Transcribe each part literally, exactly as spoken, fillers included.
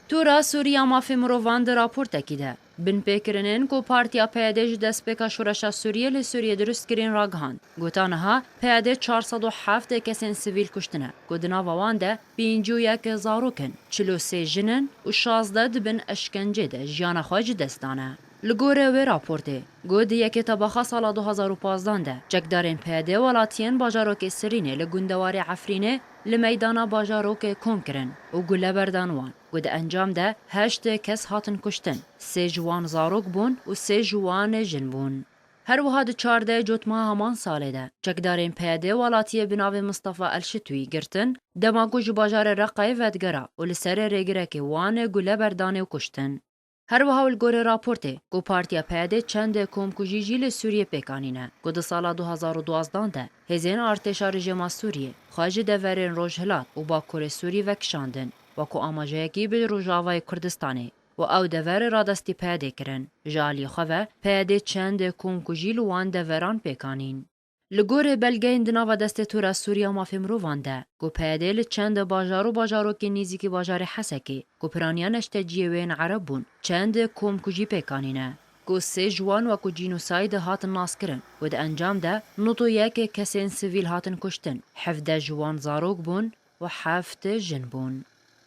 Tora Sûriya Mafê Mirovan di raportekî de, binpêkirinên ku Partiya P Y D ji destpêka şoreşa Sûriyê li Sûriyê dirust kirîn ragihand, gota niha P Y D çar sed û heft kesên sivîl kuştine, ku di nava wan de pêncî û yek zarok in, çil û sê jin in û şazdeh di bin eşkencê de jiyana xwe ji dest dane. Li gorî wê raportê, ku di yekê tebaxa sala du hazar û pazdan de çekdarên P Y D welatiyên bajarokê Sirînê li gundewarê Efrînê li meydana bajarokê kom kirin û gule berdan wan, ku di encam de heşt kes hatin kuştin, sê ji wan zarok bûn û sê ji wan jin bûn. Her wiha di çardeh Cotmeha heman salê de çekdarên P Y D welatiyê bi navê Mistefa El Şitwî girtin, dema ku ji bajarê Reqayê vedigera û li serê rêgirekê wan gule berdanê û kuştin. Her wiha li gorî raportê, ku Partiya P Y D çend komkujî jî li Sûriyê pêk anîne, ku di sala du hazar û duwazdeh de hêzên artêşa rejîma Sûriyê xwe ji deverên Rojhilat û Bakurê Sûrî vekişandin, wekû amajeyekî bi Rojavayê Kurdistanê û ew dever radestî P Y D kirin. Ji alî xwe ve P Y D çend komkujî li wan deveran pêk anîn. Li gorî belgeyên di nava destê Tora Sûriya Mafê Mirovan de, ku P Y D li çend bajar û bajarokên nêzîkî bajarê Hesekê, ku piraniya neşteciyê wê yên Ereb bûn, çend komkujî pêk anîne, ku sê ji wan wekû cînosayd hatin naskirin û di encam de nod û yek kesên sivîl hatin kuştin, hevdeh ji wan zarok bûn û heft jin bûn.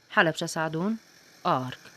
Helebçe Sadûn, Ark.